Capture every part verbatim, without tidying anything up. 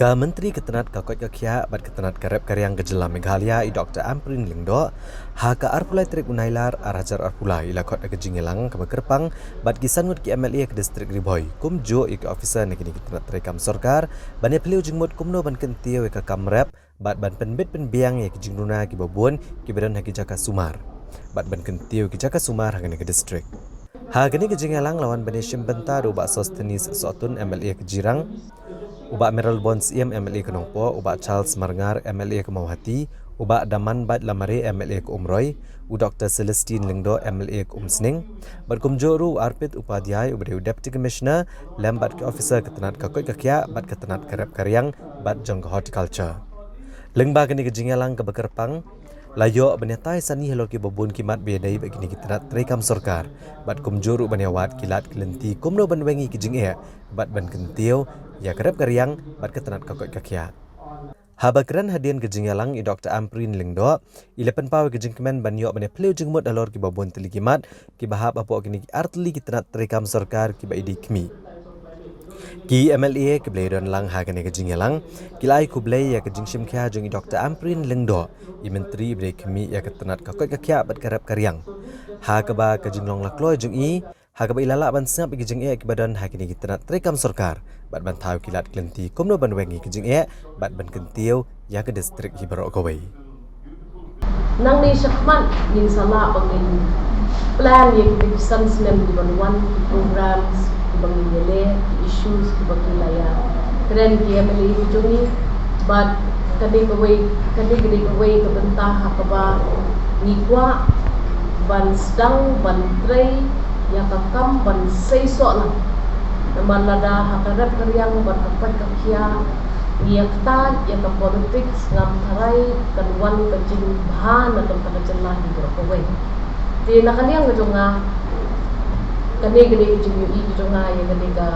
Ka Myntri ka tnat ka koit ka khiah bad ka tnat ka rep ka riang ka jylla Meghalaya, i Doktor Ampareen Lyngdoh, ha ka arphew lai tarik u Nailar ar hajar arphew lai, i la khot ha ka jingïalang kaba kyrpang bad ki san ngut ki M L A ka distrik Ri Bhoi, kumjuh ïa ki officer na kine ki tnat treikam sorkar, ban ïa phylliew jingmut kumno ban kyntiew ïa ka kam rep bad ban pynbit pynbiang ïa ki jingduna kiba bun kiba don ha ki jaka sumar, bad ban kyntiew ki jaka sumar ha kane ka distrik. Ha kane ka jingïalang la wan ban ïashim bynta da u Bah Sosthenes Sohtun, M L A ka Jirang, u Bah Mayralborn Syiem, M L A ka Nongpoh, u Bah Charles Marngar, M L A ka Mawhati, u Bah Damanbait Lamare, M L A ka Umroi, u Doktor Celestine Lyngdoh, M L A ka Umsning, bad kumjuh ruh u Arpit Upadhyay uba dei u Deputy Commissioner, lem bad ki officer ka tnat ka koit ka khiah bad ka tnat ka rep ka riang bad jong ka horticulture. Lyngba kane ka jingïalang kaba kyrpang, la ïoh ban ïatai sani halor kiba bun ki mat ba ïadei bad kine ki tnat treikam sorkar, bad kumjuh ruh ban ïawad ki lad ki lynti kumno ban weng ïa ki jingeh bad ban kyntiew ïa ka rep ka riang bad ka tnat ka koit ka khiah. Haba kren hadien ka jingïalang, i Doktor Ampareen Lyngdoh i la pynpaw ïa ka jingkmen ban ïoh ban ïa phylliew jingmut halor kiba bun tylli ki mat kiba hap hapoh kine ki ar tylli ki tnat treikam sorkar kiba i dei khmih. Ki M L A kiba la ïadon lang ha kane ka jingïalang ki la ai khublei ïa ka jingshim khia jong i Doktor Ampareen Lyngdoh, i Myntri ba dei khmih ïa ka tnat ka koit ka khiah bad ka rep ka riang, ha kaba ka jinglong la kloi jong i, ha kaba i la lah ban sngap ïa ki jingeh kiba don ha kine ki tnat treikam sorkar bad ban thaw ki lad ki lynti kumno ban weng ïa ki jingeh bad ban kyntiew ïa ka distrik hi baroh kawei. Nangne shakhmat ngin sa lah ba ngin plan ïa kita ki san snem ki ban wan, ki programs kiba ngin ïaleh, ki issues kiba ki la ïakren ki M L A ki jong ngi. Bad ka dei kawei, ka dei, ka dei kawei ka bynta ha kaba ngi kwah ban sdang ban trei ïa ka kam ban seisoh lang. Namar lada ha ka rep ka riang bad ka koit ka khiah ngi ïa ktah ïa ka politics, ngam tharai kan wan ka jingbha na ka bynta ka jylla hi baroh kawei. Te na ka liang ka jong nga, kane ka dei ka jingïohi ka jong nga ïa kane ka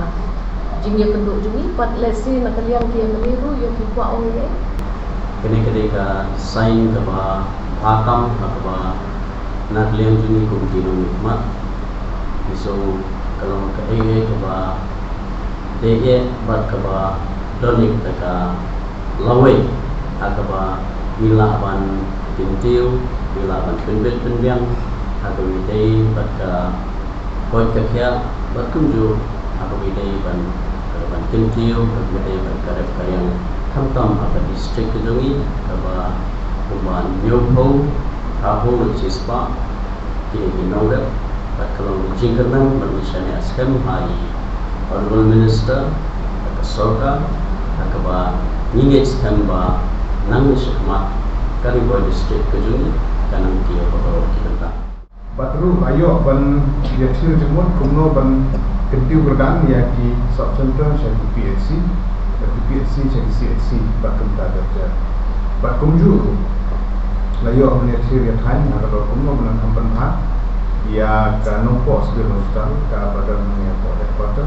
jingïakynduh jong ngi, bad lehse na ka liang ki M L A ruh ïoh ki kwah ong ïa. Kane ka dei ka sign kaba bha kam ha kaba na ka liang jong ngi kum ki nongmihkhmat. Ngi sngew ka long kaei kaei kaba dei eh bad kaba don ïa kata ka lawei ha kaba ngi lah ban kyntiew, ngi lah ban pynbit pynbiang ha kaba ïadei bad ka koit ka khiah bad kumjuh ha kaba ïadei ban, ban kyntiew ha kaba ïadei bad ka rep ka riang, khamtam ha ka distrik ka jong ngi kaba kumba hynñiewphew hynñiewphew ngut shispah kine ki nongrep. Bad ka long ka jingkyrmen ban ïa shaniah skhem ha i Honourable Minister bad ka sorkar ha kaba ngi ngeit skhem ba nangne shakhmat ka Ri Bhoi distrik ka jong ngi kan nang kiew ha baroh ki bynta. Bad ruh la ïoh ban ïathir jingmut kumno ban kyntiew kyrdan ïa ki sub center sha ki P H C, ïa ki P H C sha ki C H C bad kumta ter ter. Bad kumjuh ruh la ïoh ban ïathir ïathaiñ halor kumno ban nang kham pynbha ïa ka Nongpoh Civil Hospital kaba don hangne hapoh headquarter,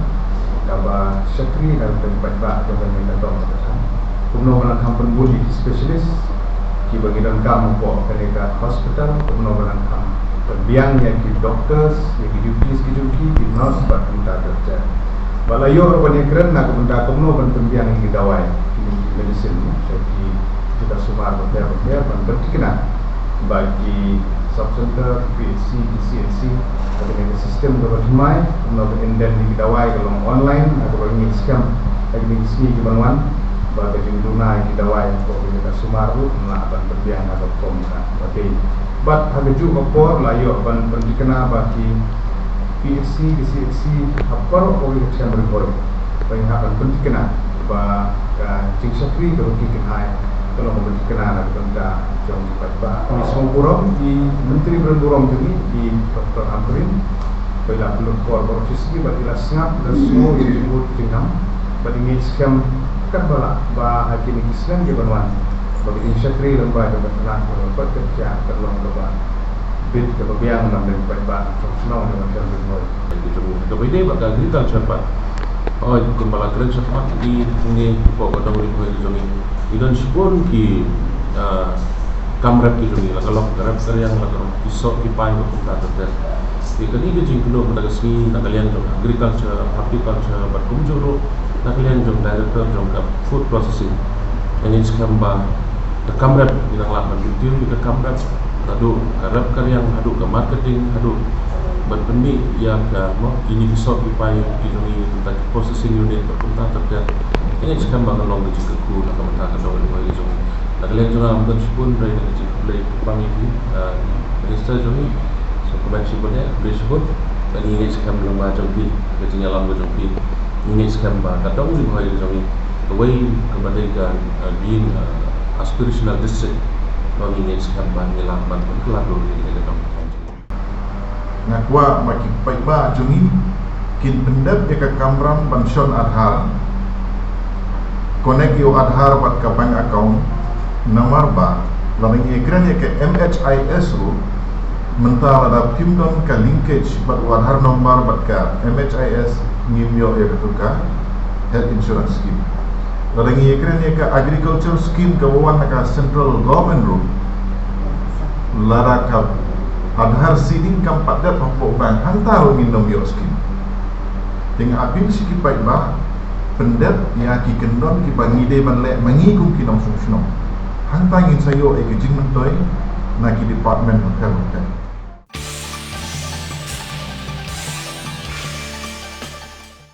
kaba shakri na ka bynta paidbah jong kane ka dong ka thaiñ. Kumno ban nang kham pynbun ïa ki specialist kiba ngi donkam hapoh kane ka hospital, kumno ban nang kham pynbiang ïa ki doctors, ïa ki duties ki jong ki, ki nurse bad kumta ter ter. Bad la ïoh ruh ban ïakren na ka bynta kumno ban pynbiang ïa ki dawai, ki medicine, sha ki jaka sumar bapher bapher, ban pynthikna ba ki sub center, P H C, ki C H C ha kane ka system kaba thymmai, kumno ban indent ïa ki dawai ka long online, ha kaba ngi ngeit skhem ha kine ki sngi ki ban wan ba ka jingduna ïa ki dawai hapoh ki jaka sumar ruh kan lah ban pynbiang ha ka form kaba dei. Bad ha kajuh ka por la ïoh ban pynthikna ba ki P H C, ki C H C ha baroh kawei ka thaiñ Ri Bhoi, ba ngi hap ban pynthikna ba ka jingshakri kaba ki kynhai ka long kaba thikna na ka bynta jong ki paidbah. Ngi sngewburom ïa i Myntri Byllien Burom jong ngi, i Doktor Ampareen, ba i la pynlut por baroh shi sngi bad i la sngap, i la sngew ïa ki jingmut jingngam, bad ngi ngeit skhem katba lah ba ha kine ki snem ki ban wan ba ka jingshakri lyngba jong ka tnat ka long, bad ka jia ka long kaba bit kaba biang na ka bynta ki paidbah jong shnong jong ka thaiñ Ri Bhoi. Kaba ïadei bad ka agriculture pat, hooid, kumba la kren shakhmat, ngi, ngi hapoh ka dong Ri Bhoi ka jong ngi, ngi don shibun ki, ah, kam rep ki jong ngi, la ka long ka rep ka riang, la ka long ki soh ki pai bad kumta ter ter. Te kane ka jingkynduh mynta ka sngi na ka liang jong agriculture, horticulture bad kumjuh ruh Na ka liang jong director jong ka food processing, nga ngeit skhem ba ka kam rep ngi nang lah ban kyntiew ïa ka kam rep, naduh ka rep ka riang haduh ka marketing haduh ban pynmih ïa ka mo ïa ki sop ki pai ki jong ngi, tang ki processing unit bad kumta ter ter. Nga ngeit skhem ba kan long ka jingkyrkhu na ka bynta ka dong ka dong ka jong ngi. Na ka liang jong nga ngam don shibun, hynrei da ka jingkhublei kyrpang ïa phi, ah, minister jong ngi, sa kyrmen shibun ïa, khublei shibun. Bad ngi ngeit skhem lyngba jong phi, ka jingïalam ka jong phi, ngi ngeit skhem ba ka dong Ri Bhoi ka jong ngi, kawei kaba dei ka, ah, being, ah, aspirational district, ba ngi ngeit skhem ba ngi lah ban pynkylla dur ïa ka dong. Nga kwah ba ki paidbah jong ngi kin pyndep ïa ka kamram ban shon Aadhaar, connect ïa u Aadhaar bad ka bank account, namar ba lada ngi ïakren ïa ka M H I S ruh, mynta lada phim don ka linkage bad u Aadhaar number bad ka M H I S, ngim ïoh ïa katu ka health insurance scheme. Lada ngi ïakren ïa ka agriculture scheme kaba wan na ka central government ruh, lada ka Aadhaar seeding kam pat dep hapoh bank, hangta ruh ngin nym ïoh scheme. Te nga appeal sha ki paidbah, pyndep ïa ki kyndon kiba ngi dei ban leh ma ngi kum ki nongshong shnong. Hangta ngin sa ïoh ïa ki jingmyntoi na ki department bapher bapher.